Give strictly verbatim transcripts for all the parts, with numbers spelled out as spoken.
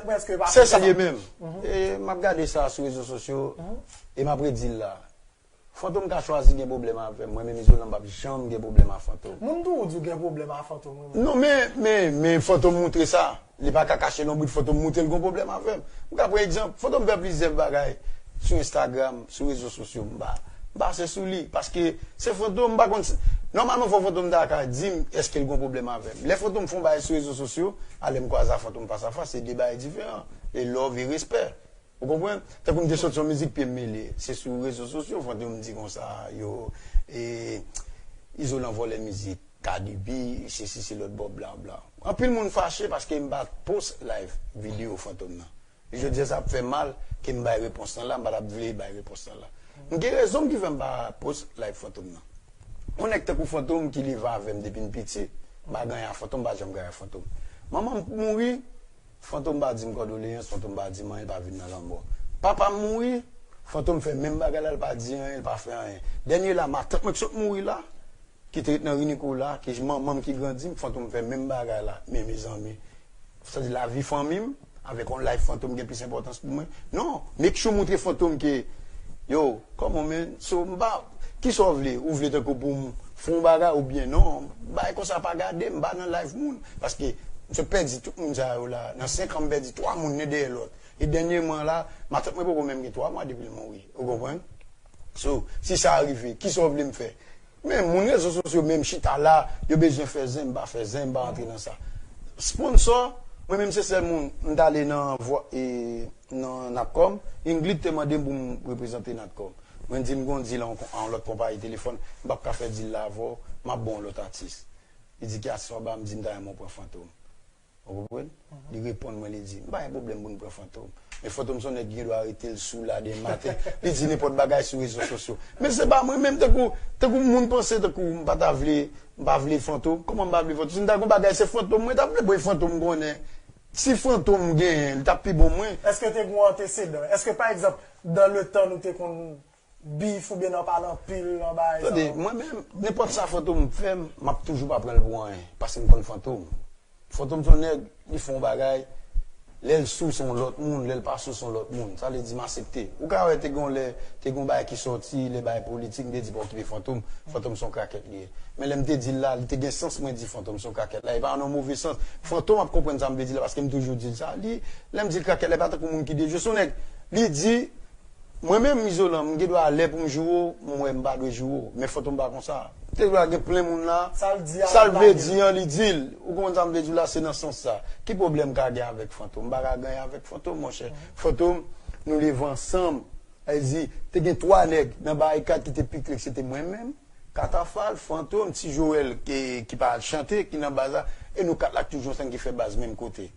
Prèske pa Se sa l ye menm. E m ap gade sa sou rezo sosyo, e m ap redi l la. Fantom ka chwazi gen pwoblèm avè m. Mwen menm Izolan m p ap janm gen pwoblèm a Fantom. Moun toujou di w gen pwoblèm a Fantom, wi. Non, men, men, men Fantom moutre sa. Li pa ka kache lonbrit Fantom moutre l gon pwoblèm avè m. M ka pran egzanp, Fantom fè plizyè bagay sou Instagram, sou rezo sosyo. M pa, m pa pase sou li. Paske se Fantom, m pa konn si, nòmalman fò Fantom ta ka di m èske l gon pwoblèm avè m. Lè Fantom fè yon bagay sou rezo sosyo, a lè m kwaze a Fantom fas a fas, se de bagay diferan. E love e respè. Ou konprann? Tankou m te sot yon mizik, pye m mele. Se sou rezo sosyo, Fantom di konsa, yo, e, Izolan vòlè mizik, Cardi B, sesi, se lòt bò, bla, bla. Anpil moun fache paske m pa post live videyo Fantom nan. E jodi a, sa ap fè mal ke m bay repons lan la, m pa t ap vle bay repons lan la. M gen rezon m ki fè m pa post live Fantom nan. Yon nèg tankou Fantom ki leve avè m depi m piti, m pa gen anyen a Fantom, m pa janm gen anyen a Fantom. Manman m mouri, Fantom pa di m kondoleyans, Fantom pa di m anyen, l pa vin nan lanmò. Papa m mouri, Fantom fè menm bagay la, l pa di anyen, l pa fè anyen. Dènye la, matant mwen ki sot mouri la, ki te ret nan ri Nikola, ki manman m ki grandi m, Fantom fè menm bagay la. Men, mezanmi, sa di lavi fanmi m, avèk yon life Fantom gen plis enpòtans pou mwen. Non, make sure moutre Fantom ke, yo, come on, man, so, m pa, kisa w vle? Ou vle tankou pou m fè yon bagay oubyen non? Bagay konsa pa gade m, m pa nan life moun. Paske, m sot pèdi tout moun sa yo la. Nan senk an, m pèdi twa moun, youn dèyè lòt. E dènyèman la, matant mwen poko menm gen twa mwa depi l mouri. Ou konprann? So, si sa rive, kisa w vle m fè? Men moun rezo sosyo menm chita la, yo bezwen fè zen, m pa fè zen, m pa rantre nan sa. Sponsò, mwen menm se sèl moun, m t ale nan vwa, e, nan Natcom, Ingrid te mande m pou m reprezante Natcom. Mwen di m gon deal an, an lòt konpayi telefòn, m p ap ka fè deal la avè w, m ap ba w lòt atis. Li di ki atis w ap ba m, m di m ta renmen w pran Fantom. Ou konprann? Li reponn mwen, li di, "M pa gen pwoblèm pou n pran Fantom." Men Fantom se yon nèg ki gen dwa rete l sou la demen maten. Li di nenpòt bagay sou rezo sosyo. Men se pa mwen menm, tankou, tankou moun panse, tankou m pa ta vle, m pa vle Fantom. Kòman m pa vle Fantom? Si m ta gen yon bagay, se Fantom mwen t ap vle, bon, e Fantom m konnen. Si Fantom genyen, li t ap pi bon mwen. Èske te gen yon antesedan? Èske, pa egzanp, dans le temps, nou te konn bif oubyen n ap pale anpil nan bagay sa yo? Tande, mwen menm, nenpòt sa Fantom fè m, m ap toujou pa pran l pou anyen, paske m konn Fantom. Fantom se yon nèg, li fè yon bagay, lè l sou se yon lòt moun, lè l pa sou se yon lòt moun. Sa vle di m aksepte. Ou ka wè te gen yon lè, te gen yon bagay ki sòti, lè bagay politik, m te di pa okipe Fantom, Fantom se yon krakèt li ye. Men lè m te di l la, li te gen sans mwen di Fantom se yon krakèt la, e pa nan move sans. Fantom ap konprann sa m vle di la, paske m toujou di l sa. Li, lè m di l krakèt la, e pa tankou moun ki dejwe, se yon nèg, li di, Mwen menm, Izolan, m gen dwa lè pou m joure w, mwen m pa dwe joure w. Men Fantom pa konsa. Te dwa gen plen moun la. Sa l di a, sa l vle di an, li di l. Ou konprann sa m vle di w la, se nan sans sa. Ki pwoblèm m ka gen avèk Fantom? M pa ka gen anyen avèk Fantom, monchè. Fantom, nou leve ansanm. Sa vle di, te gen twa nèg nan Barikad ki te pi klè, se te mwen menm, Katafal, Fantom, Ti Joel, ki, ki pa al chante, ki nan baz la, e nou kat la k toujou ansanm ki fè baz menm kote.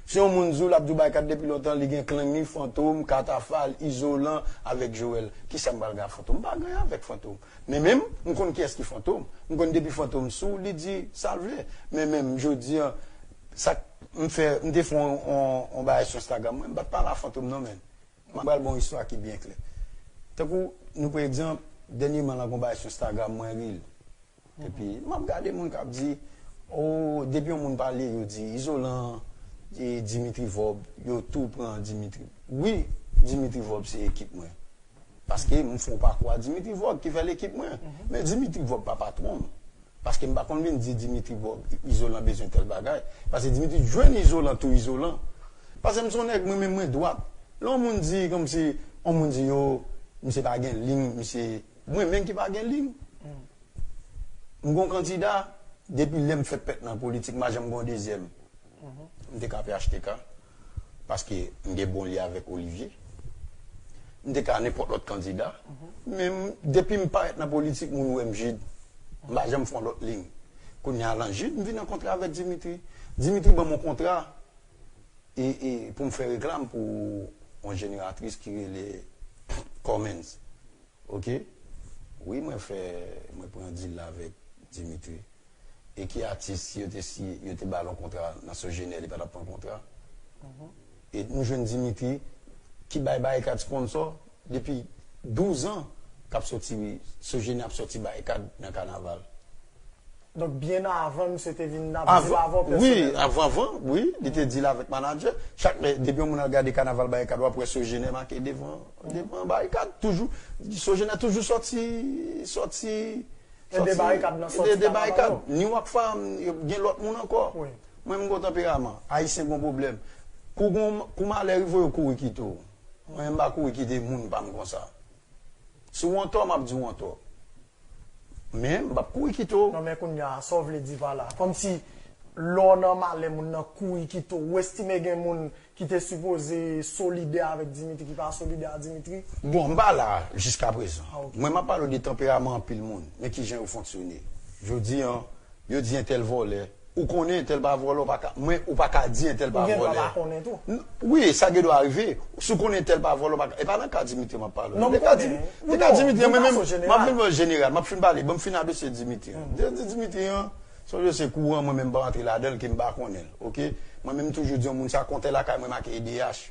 Si yon moun di w l ap di w Barikad depi lontan, li gen klang li, Fantom, Katafal, Izolan, avèk Joel. Kisa m pral gen ak Fantom? M pa gen anyen avèk Fantom. Men menm, m konn kiyès ki Fantom. M konn depi Fantom sou, li di sa l vle. Men menm, jodi a, sa k m fè, m te fè yon, yon, yon bagay sou Instagram mwen, m pa t pale a Fantom non, men. M pral ba w yon istwa ki byen klè. Tankou, nou pran egzanp, dènyèman la, gon bagay sou Instagram mwen, reel. Epi, m ap gade moun k ap di, o, depi yon moun pale, yo di, Izolan, e, Dimitri Vorbe, yo tou pran Dimitri. Wi, Dimitri Vorbe se ekip mwen. Paske m fè yon pakou a Dimitri Vorbe ki fè l ekip mwen. Men Dimitri Vorbe pa patwon m. Paske m pa konn vin di Dimitri Vorbe, Izolan bezwen tèl bagay. Paske Dimitri jwenn Izolan tou Izolan. Paske m se yon nèg, mwen menm mwen dwat. Lè yon moun di, kòmsi, yon moun di, yo, misye pa gen liy, misye, mwen menm ki pa gen liy. M gon kandida, depi lè m fèt pèt nan politik, m pa janm gon dezyèm. M te ka P H T K, paske m gen bon lyen avèk Olivier. M te ka nenpòt lòt kandida. Men m, depi m parèt nan politik, moun wè m Jid. M pa janm fè yon lòt liy. Kounye a, lan Jid, m vin an kontra avèk Dimitri. Dimitri ban m yon kontra, e, e, pou m fè reklam pou yon jeneratris ki rele Cummins. Oke? Wi, mwen fè, mwen pran deal la avèk Dimitri. E ki atis, si yo te, si yo te ba l yon kontra nan Sogener, li pa t ap pran kontra? E nou jwenn Dimitri, ki bay Barikad sponsò, depi douz an, k ap soti, Sogener ap soti Barikad nan kanaval. Donk, byen avan, misye te vin ap di l avè w pèsonèlman. Wi, avan, avan, wi, li te di l avèk manadjè. Chak lè, depi yon moun al gade Kanaval Barikad, w ap wè Sogener make devan, devan Barikad, toujou. Sogener toujou sòti, sòti, ede Barikad nan sòti Kanaval yo. Ni Rockfam, gen lòt moun ankò. Mwen, m gon tanperaman. Ayisyen gon pwoblèm. Kou gon, kou malè rive w, yo kouri kite w. Mwen, m pa kouri kite moun pa m konsa. Si w antò, m ap di w antò. Men, m p ap kouri kite w. Non, men kounye a, sa w vle di pa la? Kòmsi lè w nan malè, moun nan kouri kite w. Ou estime gen moun ki te sipoze solidè avèk Dimitri, ki pa solidè a Dimitri? Bon, m pa la jiskaprezan. Mwen, m ap pale w de tanperaman anpil moun, men kijan yo fonksyone. Jodi a, yo di entèl vòlè. Ou konnen entèl pa vòlè, ou pa ka, mwen, ou pa ka di entèl pa vòlè. Ou gen dwa pa konnen tou. Wi, sa gen dwa rive. Si w konnen entèl pa vòlè, ou pa ka, e pa nan ka Dimitri m ap pale w. Non, m konnen. Nan ka Dimitri, mwen menm, m ap vin pran jeneral, m ap fin pale, ban m fin adrese Dimitri an. Di Dimitri an, se yon dosye kouran, mwen menm m pa rantre ladan l, ke m pa konnen l, oke? Mwen menm m toujou di yon moun sa kontè lakay mwen make E D H.